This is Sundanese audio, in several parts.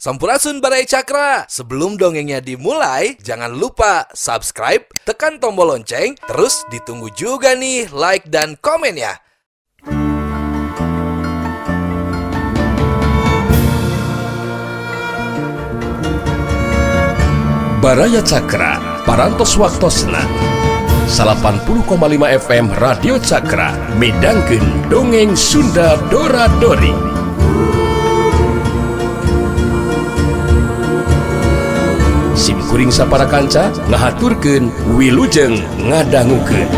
Sampurasun Baraya Cakra. Sebelum dongengnya dimulai, jangan lupa subscribe, tekan tombol lonceng, terus ditunggu juga nih like dan komennya. Baraya Cakra, Parantos Waktosna 80,5 FM Radio Cakra midangkeun dongeng Sunda Dora Dori. Sim kuring sapara kanca ngahaturkeun wilujeng ngadangukeun.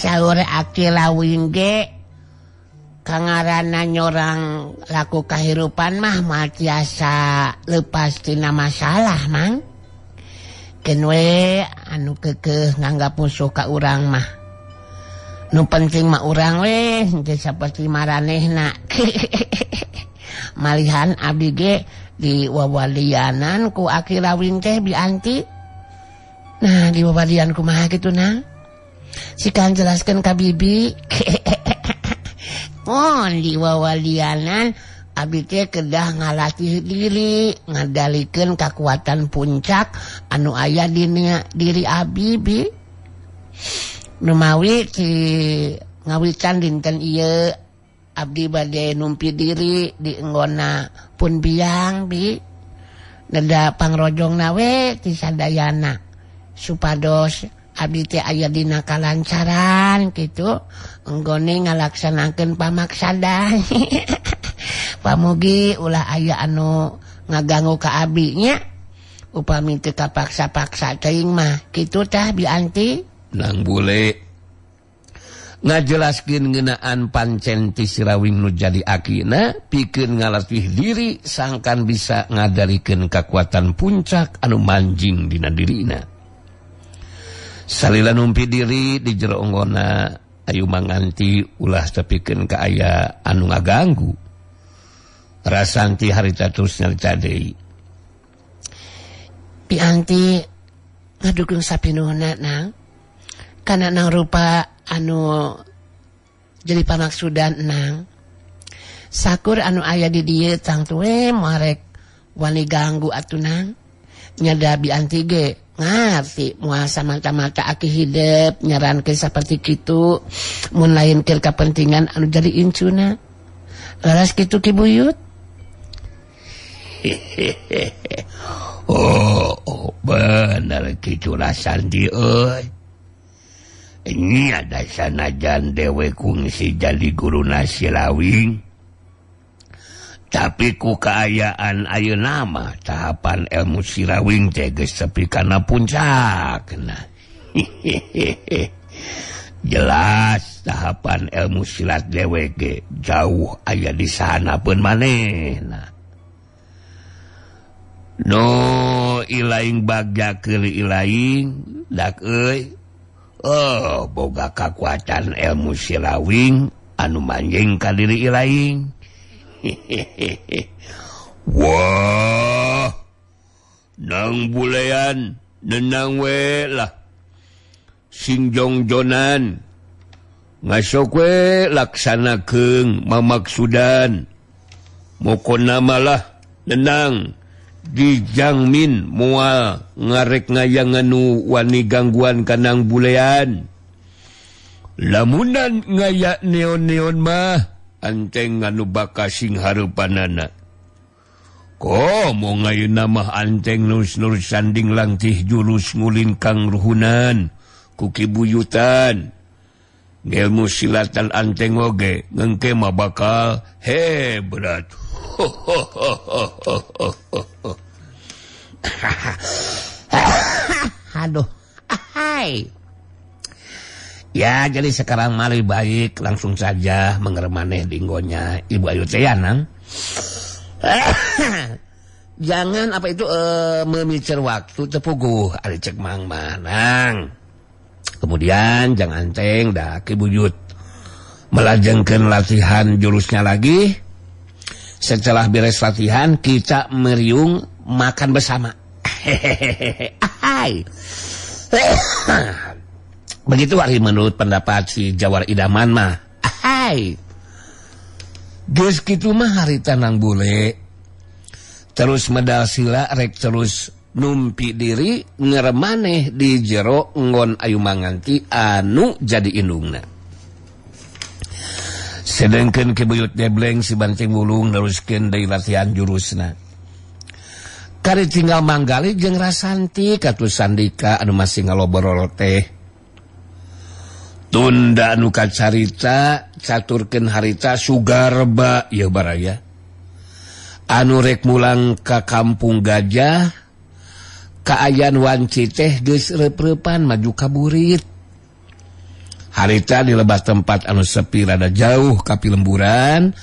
Saur Aki Lawing ge kangarana nyorang laku kahirupan mah moal tiasa lepas tina masalah mang. Keun we anu keukeuh nganggap musuh ka urang mah. Nu penting mah urang we henteu saperti maranehna. Malihan abdi ge di wawalianan ku Aki Lawing teh bianti. Nah, di wawalian kumaha kitu nang? Sikan jelaskan ka bibi. Oh, di wawalianan abdi teh kedah ngalatih diri, ngadalikeun kakuatan puncak anu aya dina diri abi bi. Numawi ti ngawitan dinten ieu abdi bade numpi diri di enggona pun biang bi. Neda pangrojongna we ti sadayana supados abdi teh aya dina kalancaran kitu enggone ngalaksanakeun pamaksadan. Pamugi ulah aya anu ngaganggu ka abi nya upami teu kapaksa-paksa teuing mah kitu tah bi anti. Nang bule ngajelaskeun ngeunaan pancen ti Sirawing nu jadi akina pikeun ngalatih diri sangkan bisa ngadalikeun kakuatan puncak anu manjing dina dirina. Salila numpi diri di jero onggona ayu manganti ulah tepikeun ka aya anu ngaganggu. Rasanti harita terus nyarita deui. Bi anti ngadukung sapinuhna nang. Kana nang rupa anu jadi pamaksudan nang. Sakur anu aya di dieu tangtu we moal rek wani ganggu atuh nang. Nyada bi anti ge ngarti moal samata-mata aki hidep nyarankeun saperti kitu mun lain keur kapentingan anu jadi incuna. Laras kitu Ki Buyut. Oh, bener kitu Rasanti euy. Ini ada sanajan dewe kungsi jadi guruna Silawing. Tapi ku kaayaan ayeuna mah tahapan ilmu Sirawing teh geus tepi kana puncakna. Jelas tahapan ilmu silat dewe ge jauh aya di sana pun manehna. No ilaing bagja keur ilaing dak euy. Oh, boga kakuatan ilmu Sirawing anu manjing ka diri ilaing. Wah, nang bulean nenang we lah, sing jongjonan ngasok we laksanakeun mamaksudan. Mokona malah nenang dijangmin moal ngarek ngayangan nu wani gangguan kanang bulean. Lamunan ngaya neon-neon mah anteng anu baka sing hareupanana. Komo ngayeuna mah anteng nus-nur sanding langtih jurus ngulin kang ruhunan ku kibuyutan. Ilmu silat dan anteng oge ngengke mah bakal hebat. Aduh, hai. Ya, jadi sekarang mah lebih baik langsung saja mengermaneh dinggonya Ibu Ayu teh ya, Nang. Jangan apa itu memikir waktu tepuguh ari cek Mang mah, Nang. Kemudian jangan anteng dah Ki Buyut melajengkeun latihan jurusnya lagi. Setelah beres latihan kita meriung makan bersama. Hehehe. Hai. Begitu ari menurut pendapat si Jawar Idaman mah. Hai. Geus kitu mah harita Nang Bule. Terus medal sila rek terus numpi diri ngeremaneh di jero nggon Ayu Manganti anu jadi indungna. Sedengkeun Ki Buyut Debleng si Bancing Wulung neruskeun deui latihan jurusna. Kari tinggal Manggali jeung Rasanti katuh Sandika anu masih ngalobrol teh. Tunda anu kacarita caturkeun harita Sugarba ieu baraya. Anu rek mulang ka Kampung Gajah kaayan wanci teh geus reup-reupan maju ka burit. Harita di lebah tempat anu sepi rada jauh ka pilemburan,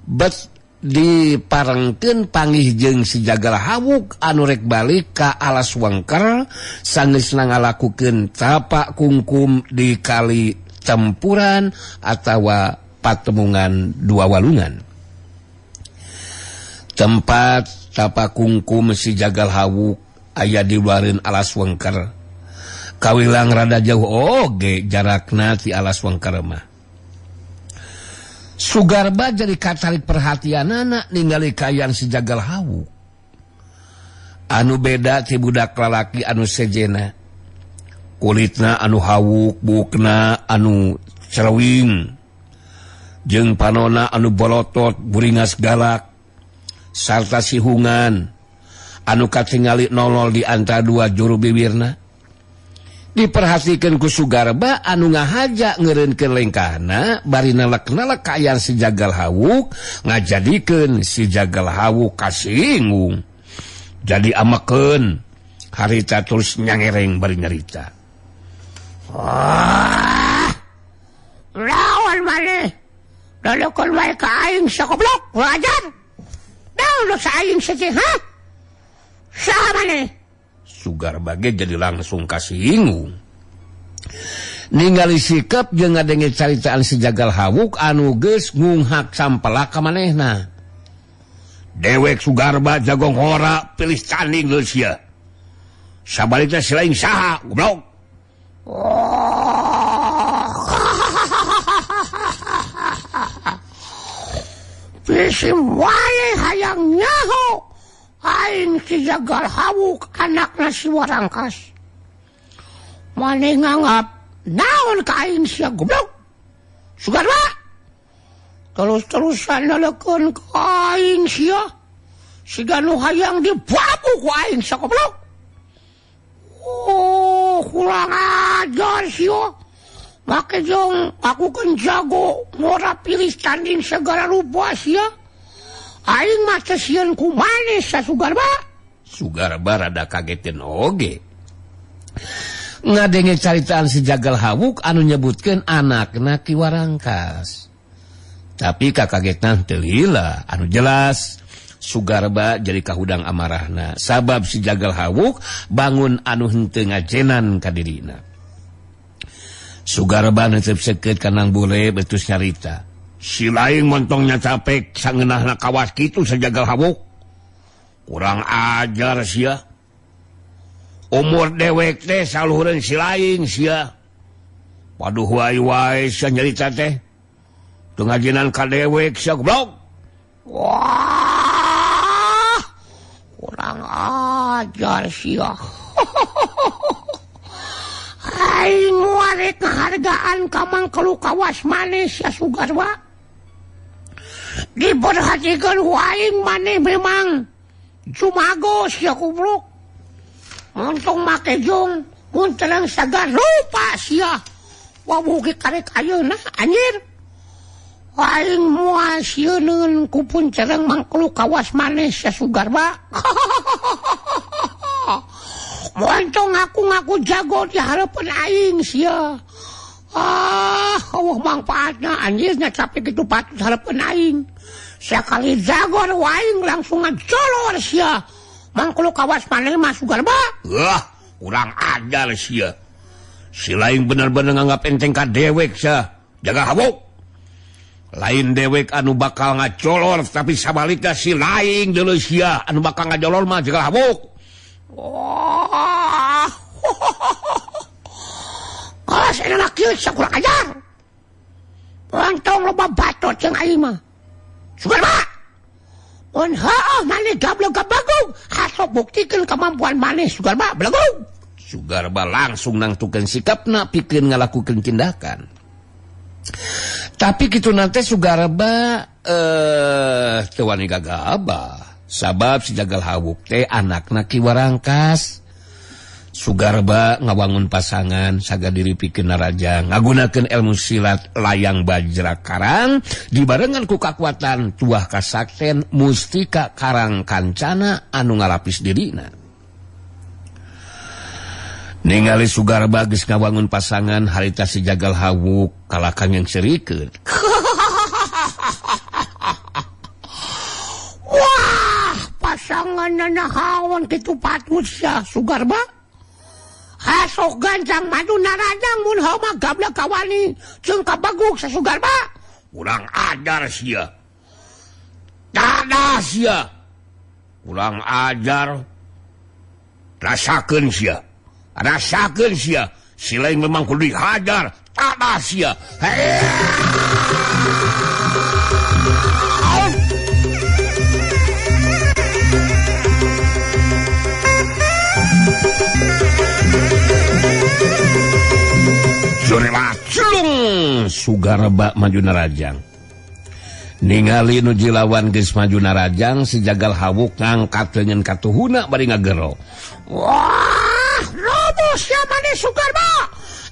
bet diparengkeun panggih jeung si Jagal Hawuk anu rek balik ka alas wengker sanggeusna ngalakukeun tapak kungkum di kali tempuran atawa patemungan dua walungan. Tempat tapak kungkum si Jagal Hawuk aya di luareun alas wengker. Kawilang rada jauh oge jarakna ti alas wengker mah. Sugarba jadi katarik perhatianana ningali kaayaan si Jagal Hawuk. Anu beda ti budak lalaki anu sejena. Kulitna anu hawuk, bukna anu cerewing. Jeung panona anu bolotot, buringas galak. Sarta sihungan anu katingali nolol di antara dua juru bibirna. Diperhatikan ku Sugarba anu ngahaja ngeureunkeun lengkahna bari nelek-nelek kaayaan si Jagal Hawuk ngajadikeun si Jagal Hawuk kasinggung. Jadi amekeun harita terus nyangereng bari nyarita. Wah, lawan maneh lolokon wae ka aing sagoblok wajar. Daun sa aing saja, ha? Saha maneh? Sugarba ge jadi langsung kasinggung. Ningali sikap jeung ngadenge caritaan si Jagal Hawuk anu geus ngunghak sampelak ka manehna. Dewek Sugarba jagong hora pilih tanding geus sia. Sabalikna si lain saha, goblok. Bisi wae hayang nyaho aing si Jagal Hawuk anakna si Warangkas. Maneh nganggap naon ka aing sia goblok. Sugarba terus-terusan nelekeun ka aing sia. Siga nu hayang dibabu ku aing sia goblok. Oh, kurang ajar sia. Make jong aku kan jago ngora pilih tanding segala rupa sia. Aing mah teh sieun ku maneh sa Sugarba. Sugarba rada kagetin oge. Ngadenge caritaan si Jagal Hawuk anu nyebutkeun anakna Ki Warangkas. Tapi kakagetna teu lila, anu jelas Sugarba jadi kahudang amarahna sabab si Jagal Hawuk bangun anu henteu ngajenan ka dirina. Sugarba neuteub seukeut ka Nang Bule betus nyarita. Si lain montongnya capek sangeunahna kawas kitu sa Jagal Hawuk. Kurang ajar sia. Umur dewek teh saluhureun si lain sia. Waduh wae wae sia nyarita teh. Teu ngajinan ka dewek sia goblok. Wah, kurang ajar sia. Aing muarek ngahargaan ka mangkelu kawas maneh sia Sugarba. Diperhatikeun ku aing maneh memang jumago sia goblok. Untung make jong mun terang sagar rupa sia. Wawuh ge karek ayeuna anjir. Aing moal sieuneun ku puncereng mangkulu kawas maneh sia Sugarba. Montong aku ngaku jago di hareupeun aing sia. Ah, eueuh mangpaatna anjir nya capek kitu patut hareupeun aing. Sakali jago aing langsung ngacolor sia. Mangkulu kawas maneh mah Sugarba. Wah, kurang ajar sia. Si lain bener-bener nganggap enteng ka dewek sia. Jaga hawuk. Lain dewek anu bakal ngacolor tapi sabalikna si lain deuleu sia anu bakal ngajolor mah jaga hawuk. Wah. Kalas enak kieu sia kurang ajar. Montong loba batot jeung aing mah. Sugarba. Mun heueuh maneh gablog gabagug, hasok buktikeun kemampuan maneh Sugarba belegug. Sugarba langsung nangtukeun sikapna pikeun ngalakukeun tindakan. Tapi kitu nanti Sugarba teu wani gagabah sabab si Jagal Hawuk teh anakna Ki Warangkas. Sugarba ngawangun pasangan saga diri pikeun narajang ngagunakeun ilmu silat layang bajra karang dibarengan ku kakuatan tuah kasakten mustika karang kancana anu ngalapis dirina. Ningali Sugarba geus ngawangun pasangan harita si Jagal Hawuk kalakan yang serikeun. Wah, pasangan nanahaon kitu patut sia Sugarba. Hasok gancang madu narajang mun homa gablek kawani jeung kabaguk sa Sugarba. Kurang ajar sia. Dadah sia. Kurang ajar. Rasakeun sia. Rasakeun sia. Si lain memang kudu dihajar. Tadah sia. Surela culung Sugarba maju narajang. Ningali nu jilawan geus maju narajang si Jagal Hawuk ngangkat leungeun katuhuna bari ngagero. Wah, roboh sia maneh Sugarba.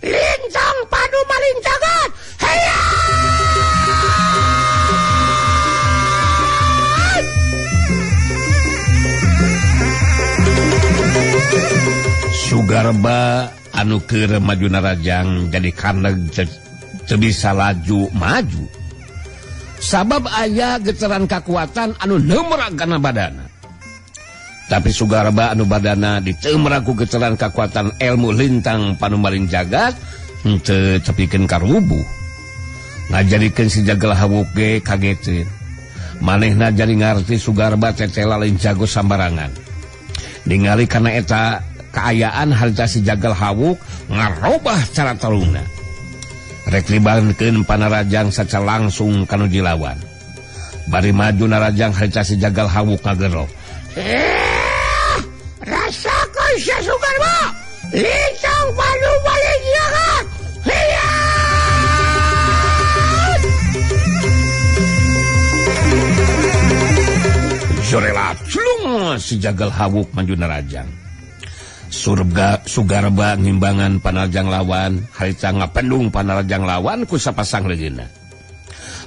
Lincang padu maling jagat. Heya! Sugarba anu keur maju narajang jadi kaneg teu bisa laju maju. Sabab aya getaran kakuatan anu neumerak kana badana. Tapi Sugarba anu badana diteumerak ku getaran kakuatan ilmu lintang panumaring jagat henteu tepikeun karubuh. Ngajadikeun si Jagal Hawuk ge kageteun. Manehna jadi ngarti Sugarba teh lain jago sambarangan. Ningali kana eta kaayaan harita si Jagal Hawuk ngarobah cara tarungna. Rek libankeun panarajang sacara langsung kanu dilawan. Bari maju narajang harita si Jagal Hawuk ngagero. Rasakeun sia Sugarba. Lincang padu maling jagat. Hiya! Jorela culung si Jagal Hawuk maju narajang. Sugarba ngimbangan panarajang lawan, harita ngapendung panarajang lawan ku sapasang leungeunna.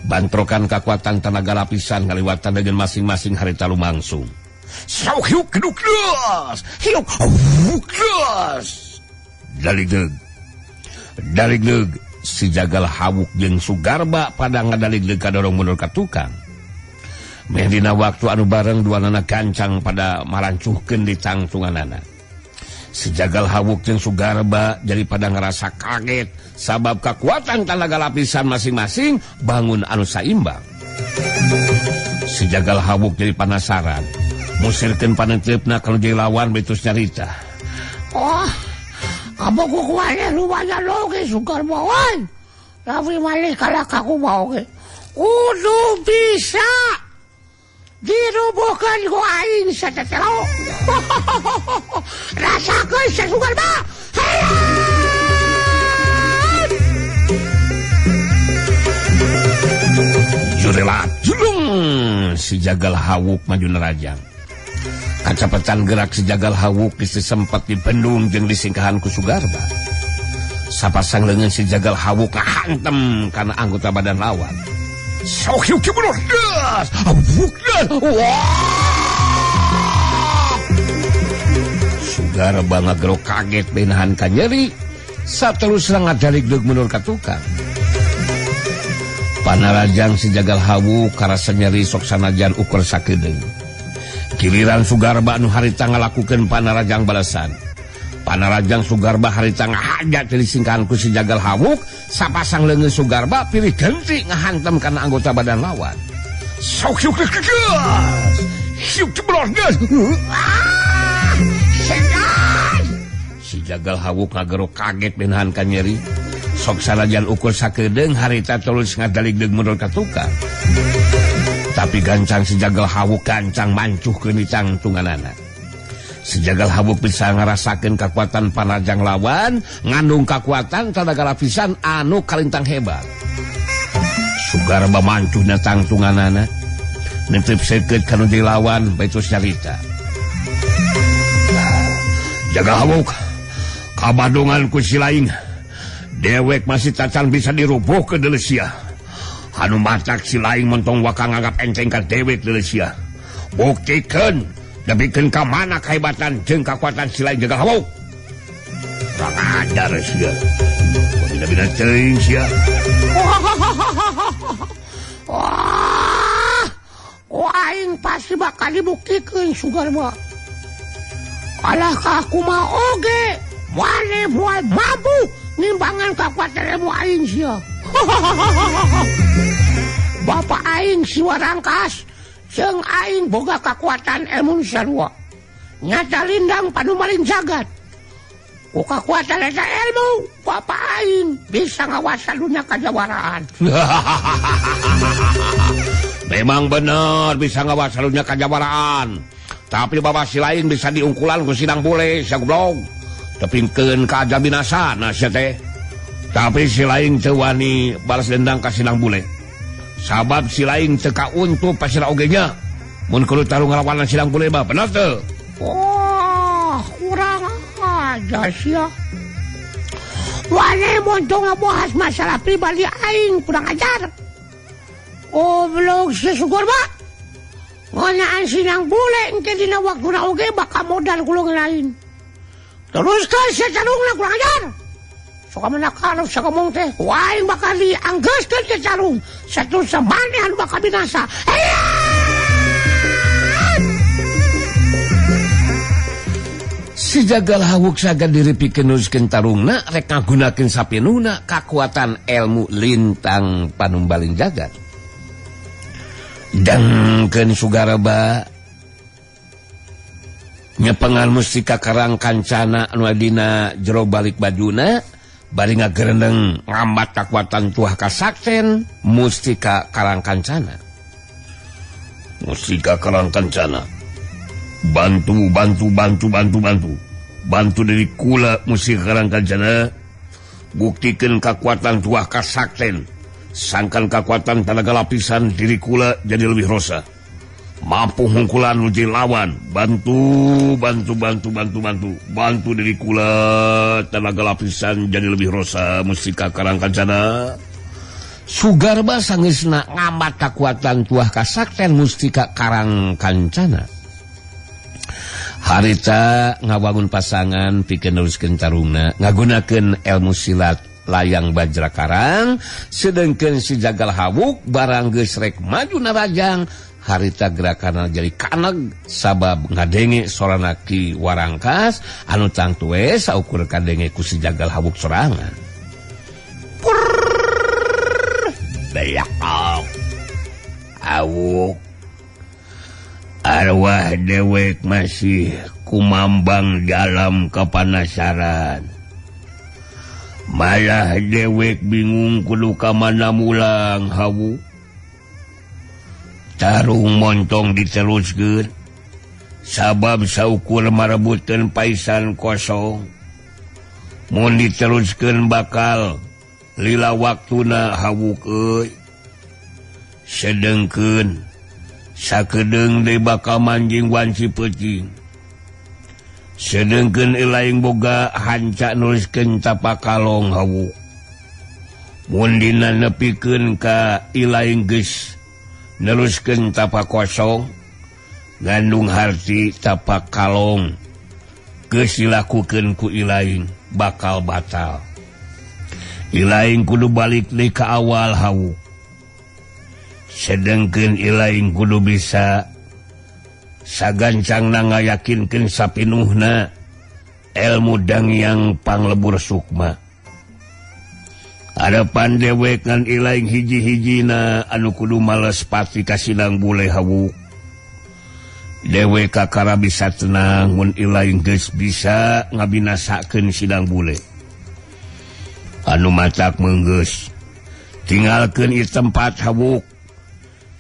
Bantrokan kakuatan tenaga lapisan ngaliwatan dengan masing-masing harita lumangsung. Sauk hiuk keduk das, hiuk wuk das. Daligdeug si Jagal Hawuk jeung Sugarba pada ngadaligdeug kadorong mundur ka tukang. Meh dina waktu anu bareng duanana gancang pada marancuhkeun di tangtunganana. Si Jagal Hawuk jeung Sugarba jadi pada ngerasa kaget sabab kekuatan tenaga lapisan masing-masing bangun anu saimbang. Si Jagal Hawuk jadi penasaran, musirkeun panenteupna kalau jadi lawan betus nyarita. Oh, kabogoh kumaha lumayan oge Sugarba wan. Tapi malih kalah ka kumaha oge. Kudu bisa dirubuhkan ku aing satetelo. Rasakeun sia Sugarba. Jurela julung si Jagal Hawuk maju nerajang. Kacapetan gerak si Jagal Hawuk geus sempat dibendung jeung disingkahan ku Sugarba. Sapasang leungeun si Jagal Hawuk ngahantem kana anggota badan lawan. Sok yuk kibunuh das. Hawuk das. Wah. Sugarba ngagero kaget benahan ka nyeri. Saterusna ngadaligdeug mundur ka tukang. Panarajang si Jagal Hawuk karasa nyeri sok sanajan ukur sakedeung. Giliran Sugarba nu harita ngalakukeun panarajang balasan. Panarajang Sugarba harita ngahaja teu disingkahan ku si Jagal Hawuk, sapasang leungeun Sugarba pilih genti ngahantem kana anggota badan lawan. Sok yuk geus. Yuk jeblor geus. Ah! Setan. Si Jagal Hawuk ngagero kaget benahan ka nyeri. Sok sanajan ukur sakedeung harita terus ngadaligdeug mundur ka tukang. Tapi gancang si Jagal Hawuk gancang mancuh ke tangtunganana. Si Jagal Hawuk bisa ngerasakeun kekuatan panajang lawan, ngandung kekuatan tanaga lapisan anu kalintang hebat. Sugarba mancuhna tangtunganana, nitip seukeut ka nu dilawan baitus nyarita. Jagal Hawuk, kabadungan ku si laing. Dewek masih tacan bisa dirubuhkeun deuleu sia. Anu matak si laing montong waka nganggap enteng ka dewek deuleu sia. Buktikeun depikeun ka mana kahebatan jeung kakuatan si laing Jagal Hawuk. Kurang ajar sia. Bina-bina teuing sia. Wah, aing pasti bakal dibuktikeun Sugarba. Alah ka kumaha oge, maneh moal mampu nimbangan kakuatan ilmu aing sia. Bapak aing si Warangkas jeung aing boga kakuatan ilmu sarua. Nyata lindang panumaling jagat. Ku kakuatan eta ilmu, bapak aing bisa ngawasan dunia kajawaraan. Memang bener bisa ngawasan dunia kajawaraan. Tapi bapak si lain bisa diungkulan ku sidang bule sia goblok. Tepingkeun ka ajabinasana sia teh. Tapi si lain teu wani balas dendam ka sidang bule. Sabab si lain teu kauntu pasira oge nya. Mun kudu tarung ngalawanan sidang bule mah bener teu? Wah, kurang aja sia. Wane montong ngabahas masalah pribadi aing kurang ajar. Goblok si Sugarba. Ngeunaan sidang bule engke dina waktuna oge bakal modal kulung lain. Teruskan sia carungna kurang ajar. Sok menakal sok ngomong teh, aing bakal dianggeuskeun ke carung. Saterusna maneh anu bakal binasa. Si Jagal Hawuk saga diri pikeun neruskeun tarungna rek ngagunakeun sapinuna kakuatan ilmu lintang panumbaling jagat. Dangkeun Sugarba nyepengan mustika Karang Kancana anu dina jero balik bajuna bari ngagereneng ngambat kakuatan tuah kasakten mustika Karang Kancana. Mustika Karang Kancana. Bantu bantu bantu bantu bantu. Bantu dari kula mustika Karang Kancana. Buktikeun kakuatan tuah kasakten. Sangkan kakuatan tenaga lapisan diri kula jadi lebih rosa. Mampu hungkulan uji lawan. Bantu bantu bantu bantu bantu. Bantu diri kula tenaga lapisan jadi lebih rosa mustika Karang Kancana. Sugarba sangeusna ngambat kakuatan tuah kasakten mustika Karang Kancana. Harita ngawangun pasangan pikeun neruskeun tarungna ngagunakeun ilmu silat layang bajra karang, sedengkeun si Jagal Hawuk barang geus rek maju narajang harita gerakana jadi kaneg sabab ngadenge sorana Ki Warangkas anu tangtu we saukur kadenge ku si Jagal Hawuk sorangan. Beyak Hawuk arwah dewek masih kumambang dalam kepanasaran. Malah dewek bingung kudu ka mana mulang Hawuk. Tarung montong diteruskeun sabab saukur marebutkeun paisan kosong. Mun diteruskeun bakal lila waktuna Hawuk euy. Sedengkeun sakedeung deui bakal manjing wanci peuting. Sedengkeun ilaing boga hanca nuliskeun tapak kalong hawu. Mun dina nepikeun ka ilaing geus neruskeun tapak kosong ngandung harti tapak kalong geus dilakukeun ku ilaing bakal batal. Ilaing kudu balik deui ka awal hawu. Sedengkeun ilaing kudu bisa sagancangna ngayakinkeun sapinuhna elmu Dangyang Panglebur Sukma. Harapan dewek ngan ilaing hiji-hijina anu kudu males pati kasinang bule hawu. Dewek kakara bisa tenang mun ilaing geus bisa ngabinasakeun sidang bule. Anu matak menggeus tinggalkeun ieu tempat hawuk.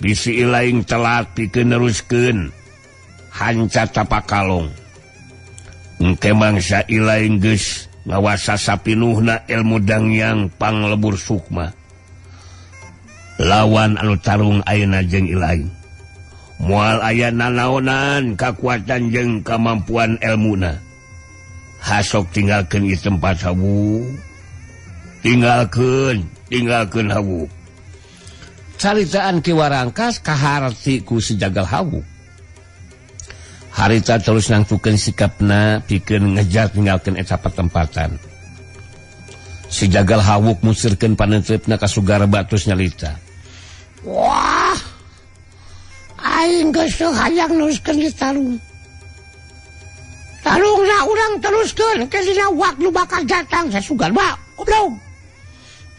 Bisi ilaing telat pikeun neruskeun hanca tapak kalong. Engke mangsa ilaing geus ngawasa sapinuhna ilmu Dangyang Panglebur Sukma. Lawan anu tarung ayeuna jeung ilaing. Moal aya nanaonan kakuatan jeung kamampuan elmuna. Hasok tinggalkeun ieu tempat hawu. Tinggalkeun hawu. Caritaan Ki Warangkas kaharti ku si Jagal Hawu. Harita terus nangtukeun sikapna pikeun ngejar tinggalkeun eta patempatan. Si Jagal Hawuk musirkeun panenteupna ka Sugarba terus nyalita. Wah, aing geus teu hayang neruskeun ieu tarung. Tarungna urang teruskeun ke dina waktu bakal datang sa Sugarba. Goblok.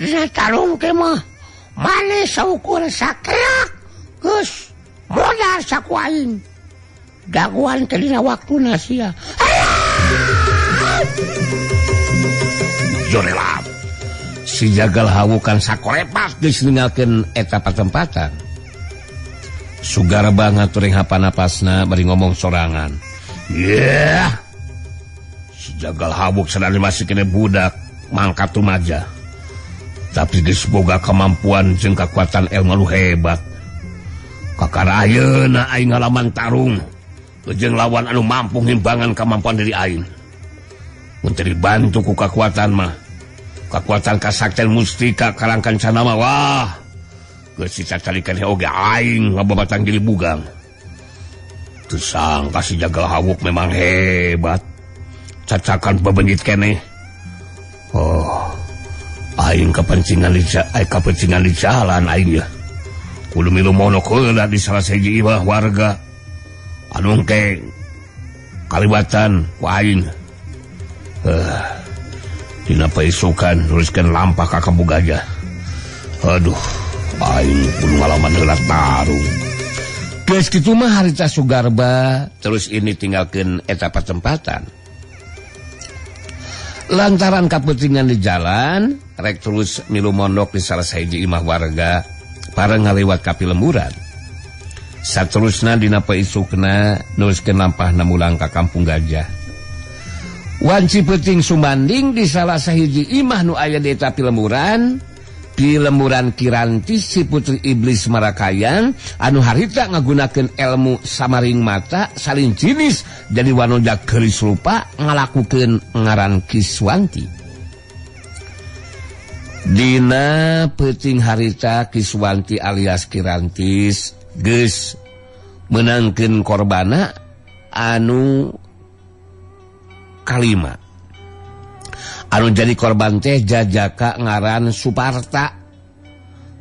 Dina tarung teh mah maneh saukur sakeak geus modal saku aing. Daguan ke dina waktuna sia. Jorelap. Si Jagal Hawu kan sakorepak geus ninggalkeun eta patempatan. Sugarba ngaturing hapanapasna bari ngomong sorangan. Yeah. Si Jagal Hawuk sadari masih kene budak mangkat rumaja. Tapi geus boga kemampuan jeung kekuatan ilmu nu hebat. Kakara ayeuna aing ngalaman tarung jeung lawan anu mampu ngimbangan kemampuan diri aing. Mun teu dibantu ku kekuatan mah, kekuatan kasaktian mustika Karangkancana mah wah, geus dicacalikan oge aing ngababatang jadi bugang. Teu sangka si Jagal Hawuk memang hebat. Cacakan bebenyit keneh. Oh, aing kapencingan di jalan aing ya. Kudu milu monok heula di salah sahiji imah warga anu engke kalibatan ku aing. Dina paisukan nuliskeun lampah ka Kampung Gajah. Aduh, aing kudu ngalaman heula tarung. Geus kitu mah harita Sugarba terus ini tinggalkeun eta patempatan. Lantaran kapentingan di jalan, rek terus milu mondok di salah sahiji imah warga pareng ngaliwat ka pilemburan. Saterusna dina paisukna nuliskeun lampahna mulang ka Kampung Gajah. Wanci peuting sumanding di salah sahiji imah nu aya di eta pilemburan, pilemburan Kiranti si putri iblis Marakayan anu harita ngagunakeun ilmu samaring mata salin jinis jadi wanoja geulis rupa ngalakukeun ngaran Kiswanti. Dina peuting harita Kiswanti alias Kirantis geus meunangkeun korbana anu kalima. Anu jadi korban teh jajaka ngaran Suparta,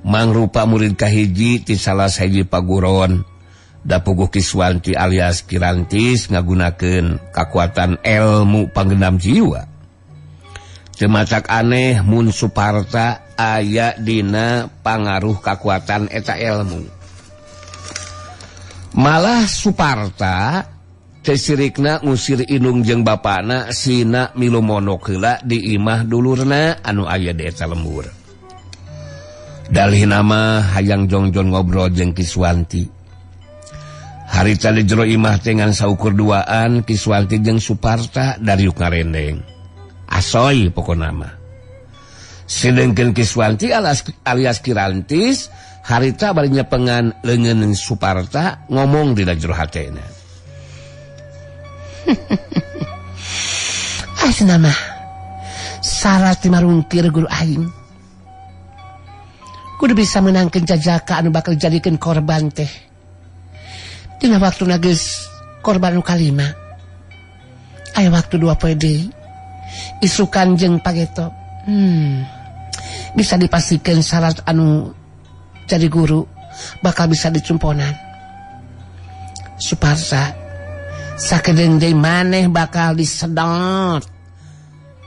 mangrupa murid kahiji ti salah sahiji paguron. Da puguh Kiswanti alias Kirantis ngagunakeun kakuatan ilmu panggendam jiwa. Teu macak aneh mun Suparta aya dina pangaruh kakuatan eta ilmu. Malah Suparta tesirikna ngusir indung jeung bapana sina milu monok heula di imah dulurna anu aya di eta lembur. Dalih nama hayang jongjon ngobrol jeung Kiswanti. Harita di jero imah teh ngan saukur duaan Kiswanti jeung Suparta dariuk ngarendeng. Asoy pokona mah. Sedengkeun Kiswanti alias Kirantis harita bari nyepengan leungeun Suparta ngomong dina jero hatena. Asna mah syarat marungkir guru aing. Kudu bisa menangkeun jajaka anu bakal dijadikeun korban teh. Dina waktuna geus korban nu kalima. Aya waktu 2 poe deui. Isukan jeung pageto. Bisa dipastikan syarat anu jadi guru bakal bisa dicumponan. Suparsa sakedeung deui maneh bakal disedot.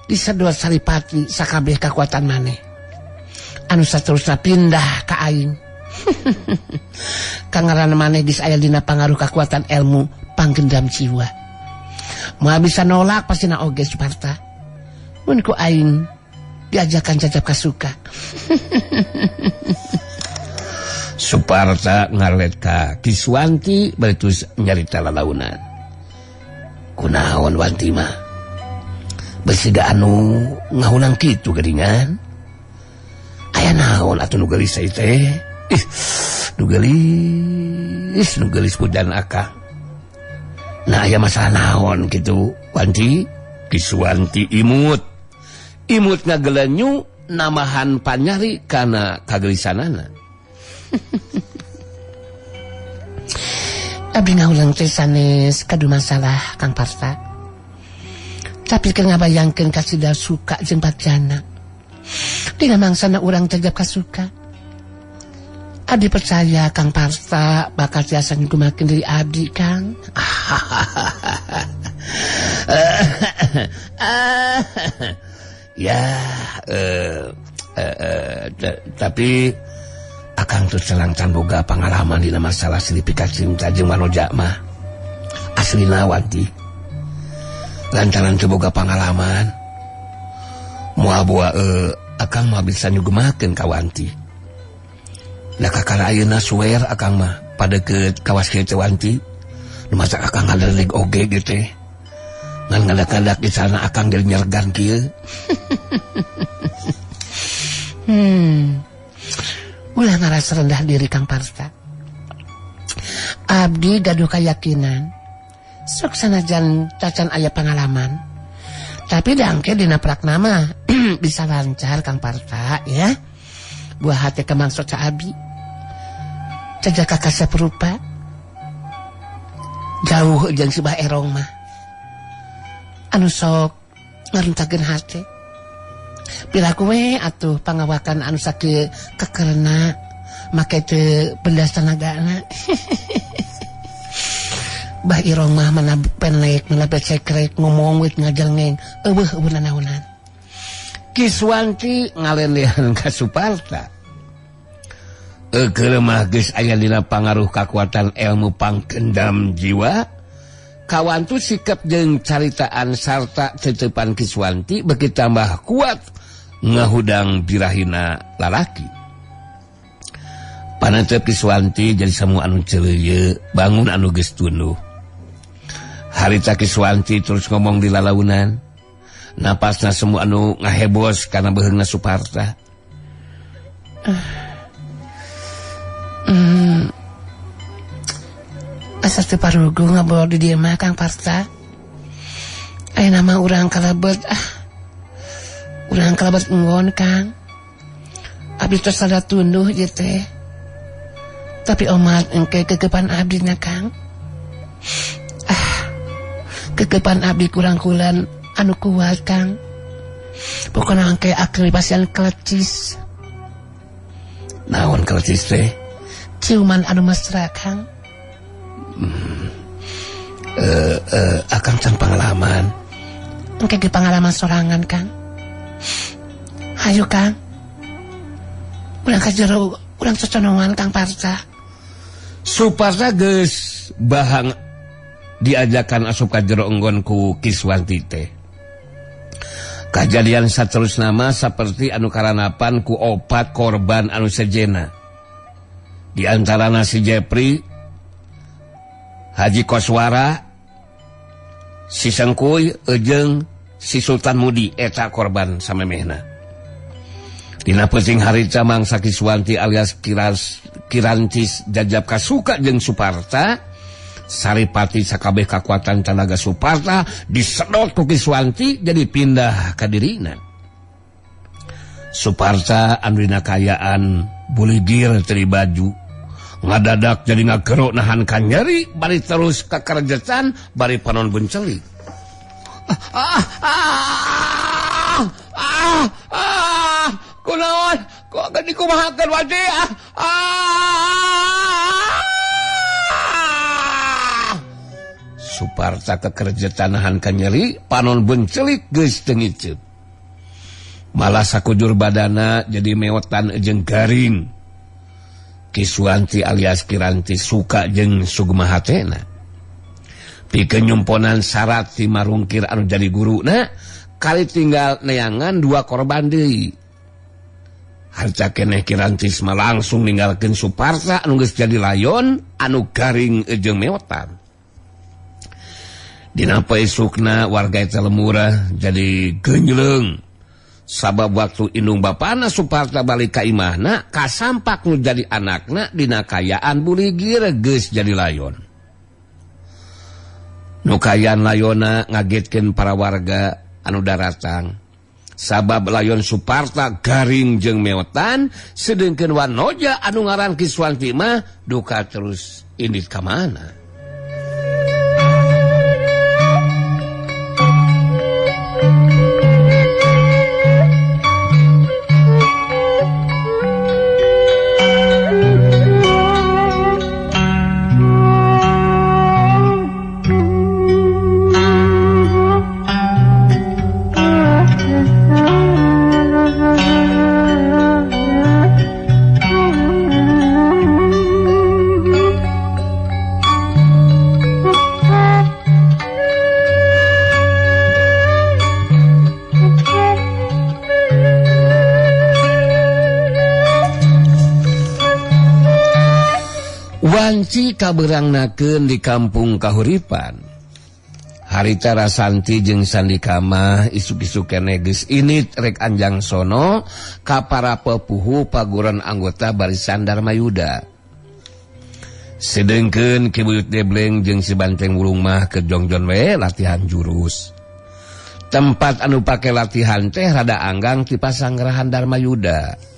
Disedot saripati sakabeh kakuatan maneh. Anu saterusna pindah ka aing. Kangaran maneh geus aya dina pangaruh kakuatan ilmu panggendam jiwa. Moal bisa nolak pasina oge Suparta. Mun ku aing diajakan cacap kasuka. Suparta ngalet ka Kiswanti bari terus nyarita lalaunan. Kunaon Wanti mah? Besiga anu ngahunang kitu geuningan. Aya naon atuh nu geulis teh? Ih, nu geulis pujan akang. Nah aya masalah naon kitu Wanti? Kiswanti imut. Imut ngagelenyu namahan panyari kana kagelisanana. Abdi ngahuleng teh sanes kadu masalah Kang Parta. Tapi keur ngabayangkeun kasida suka jeung Patjana. Dina mangsana urang cegap kasuka. Abdi percaya Kang Parta bakal tiasa nyugumakeun diri abdi Kang. Ya, tapi akang tuh selang can boga pengalaman dina masalah silipikat cinta jeung manoja mah. Aslina Wanti. Lantaran teu boga pengalaman. Moal boa akang mah bisa nyugemakeun ka Wanti. Da kakara ayeuna suwer akang mah padeukeut kawas kieu teh Wanti. Nu masak akang ngadeleg oge gitu teh. Ngan ngadak-ngadak di sana akang jadi nyergan kieu. Ulah ngarasa rendah diri Kang Parta. Abdi gaduh kayakinan sok sanajan cacan aya pengalaman. Tapi dangke dina prakna mah bisa lancar Kang Parta ya. Buah hati kemangsot ca abi. Cajaka kasep rupa. Jauh jeung si Bah Erong mah. Anu sok ngaruntakeun hate. Piraku we atuh pangawakan anu sakieu kekerna make teu bendas tanagana. Bah Irong mah mana pendek mana becekrek ngomong wit ngajelengeng eueuh eueuh nanaonan. Kiswanti ngalendehan ka Suparta. Eukeuh mah geus aya dina pangaruh kakuatan ilmu panggendam jiwa. Kawantu sikap jeung caritaan sarta teuteupan Kiswanti beuki tambah kuat ngahudang birahina lalaki. Panatep Kiswanti jadi samu anu ceuleuh bangun anu geus tunduh. Harita Kiswanti terus ngomong di lalaunan. Napasna semua anu ngahebos karena beuheungna Suparta. Asa teu parugu ngabawa di dieu mah Kang Parta. Aya nama urang kalebet ah. Urang kalebet enggon Kang. Abdi tos sada tunduh ieu teh. Tapi omat engke kekepan abdi na Kang. Ah. Kekepan abdi kurang-kulan anu kuat Kang. Pokona engke akil pasian kelecis. Naon kelecis teh? Ciuman anu mesra Kang. Akang can pengalaman. Engke ge pengalaman sorangan Kang. Hayu Kang. Urang ka jero, urang coconongan Kang Parta. Suparta geus bahang diajakan asup ka jero enggon ku Kiswanti teh. Kajadian saterusna mah saperti anu karanapan ku opat korban anu sejena. Di antarana si Jepri, Haji Koswara, si Sengkuy, jeung si Sultan Mudi eta korban samemehna. Dina peuting harita mangsa Kiswanti alias Kirancis jajab kasuka jeung Suparta Saripati sakabeh kakuatan tanaga Suparta disedot ku Kiswanti jadi pindah ka dirina. Suparta anu dina kayaan buligir teu baju ngadadak jadi ngagerok nahan ka nyeri bari terus kakerjetan bari panon bencelik. Kunaon kok akan dikumahakeun wajih. Suparta kekerjetan nahan ka nyeri panon bencelik geus teu ngiceup. Malah sakujur badana jadi meotan jeung garing. Kiswanti alias Kiranti suka jeung sugma hatena. Pikeun nyumponan syarat ti Marungkir anu jadi guruna kali tinggal neangan dua korban deui. Harta keneh Kiranti mah langsung ninggalkeun Suparta anu geus jadi layon anu garing jeung meotan. Dina poe isukna warga eta lemurah jadi geunjleung. Sabab waktu indung bapana Suparta balik ka imahna kasampak nu jadi anakna dina kayaan buligir geus jadi layon. Nu kayaan layona ngagetkeun para warga anu daratang. Sabab layon Suparta garing jeung meotan sedengkeun wanoja anu ngaran Kiswanti mah duka terus indit ka mana. Wanci kaberangnakeun di kampung Kahuripan. Harita Rasanti jeung Sandikama isuk-isuk keneh geus init rek anjang sono ka para pepuhu paguran anggota barisan Darmayuda. Sedengkeun Ki Buyut Debleng jeung si Banteng Wulung mah keur jongjon we latihan jurus. Tempat anu pake latihan teh rada anggang ti pasanggerahan Darmayuda.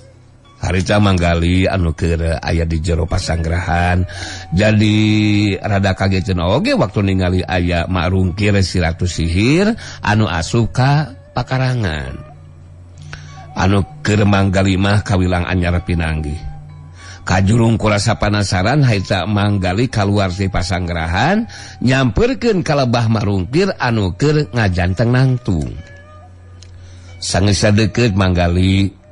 Harita Manggali anu keur aya di jero pasanggerahan jadi rada kageteun oge waktu ningali aya Marungkir si Ratu Sihir anu asup ka pakarangan. Anu keur Manggali mah kawilang anyar pinanggih. Kajurung kurasa panasaran harita Manggali kaluar ti pasanggerahan nyamperkeun ka lebah Marungkir anu keur ngajanteng nangtung. Sanggeus deukeut Manggali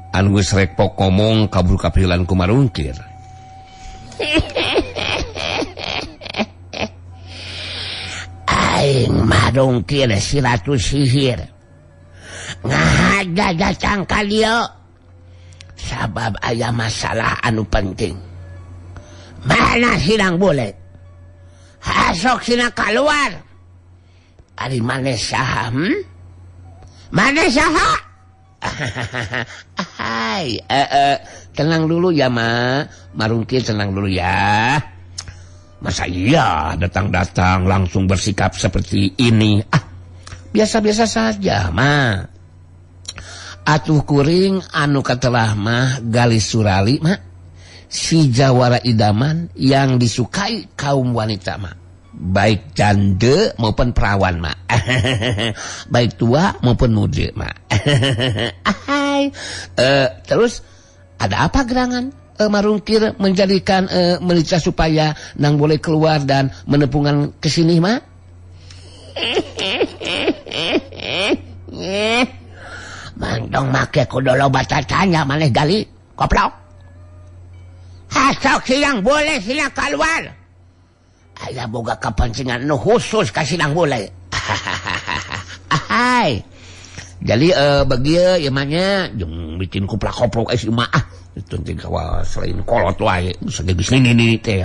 anu geus rek pok ngomong kabur kapilan ku Marungkir. Aing Marungkir si Ratu Sihir ngahaja datang ka dieu sabab aya masalah anu penting. Mana sidang boleh hasok sina kaluar. Ari maneh saha? Maneh saha? Hai, tenang dulu ya ma, Marungkir tenang dulu ya. Masa iya datang-datang langsung bersikap seperti ini? Ah, biasa-biasa saja ma. Atuh kuring anu katelah mah Galis Surali ma, si jawara idaman yang disukai kaum wanita ma, baik janda maupun perawan ma, baik tua maupun muda ma. Hai, terus ada apa gerangan Marungkir menjadikan melica supaya nang boleh keluar dan menepungan kesini ma? Mantong make kudu loba tanya maneh Gali koplok. Hasok siang boleh siang keluar. Aya boga kepentingan nu khusus ka siang boleh. Hai. Jadi bagia ieu mah nya jeung bikin kuplak-koplok si mah ah itu kawa selain kolot wae geus nini teh.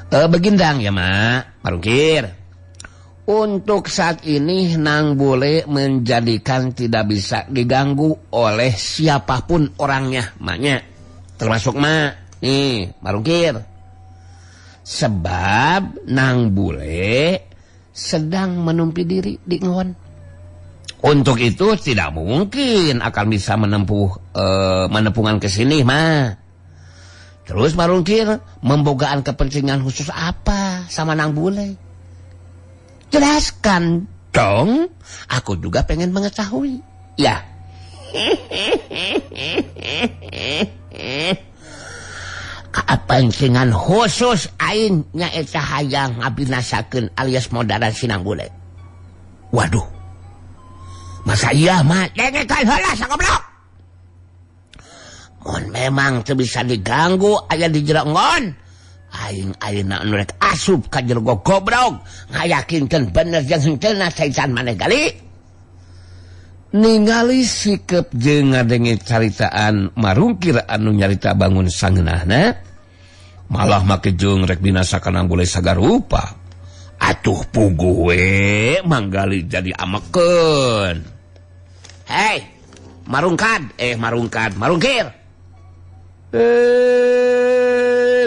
Begindang ya ma Marungkir. Untuk saat ini nang boleh menjadikan tidak bisa diganggu oleh siapapun orangnya maknya, termasuk ma nih Marungkir. Sebab Nang Bule sedang menumpi diri di ngon. Untuk itu tidak mungkin akan bisa menempuh menepungan ke sini mah. Terus Marungkir membogaan kepentingan khusus apa sama Nang Bule? Jelaskan dong, aku juga pengen mengetahui. Ya. Kepentingan khusus aing nyaeta hayang ngabinasakeun alias modaran si Nang Bule. Waduh. Masa iya mah dengekeun heula sagoblok. Mun memang teu bisa diganggu aya di jero ngon, aing ayeuna nu rek asup ka jero goblok ngayakinkeun bener jeung henteuna saitan maneh gali. Ningali sikep jeung ngadenge caritaan Marungkir anu nyarita bangun sangeunahna, malah make jeung rek binasakan Nang Bule sagarupa. Atuh puguh we Manggali jadi amekeun. Hei, Marungkad, Marungkir.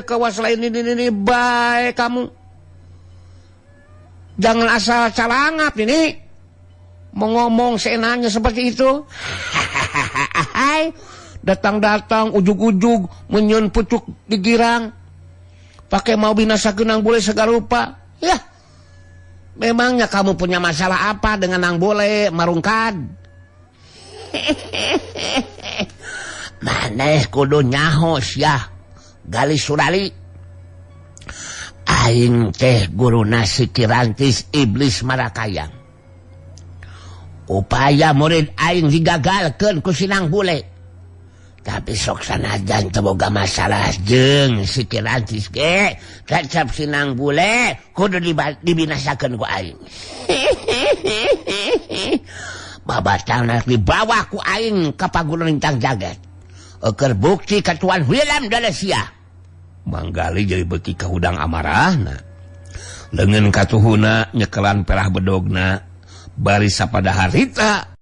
Kawas lain ini baik kamu. Jangan asal calangap ini. Mau ngomong seenaknya seperti itu. Datang-datang ujug-ujug menyun pucuk di girang. Pakai mau binasakeun Nang Bule sagarupa. Ya. Memangnya kamu punya masalah apa dengan Nang Bule, Marungkad? Maneh kudu nyaho sia Gali Surali. Aing teh guruna si Kirantis iblis Marakayang. Upaya murid aing digagalkeun ku si Nang Bule. Tapi sok sanajan teu boga masalah jeung si Kirantis ge, kecap si Nang Bule kudu dibinasakeun ku aing. Babatang dibawa ku aing ka pagunung lintang jagat. Eukeur bukti ka Tuan William Dalesia. Manggali jadi beuki kahudang amarahna. Leungeun katuhuna nyekelan perah bedogna. Bari sapada harita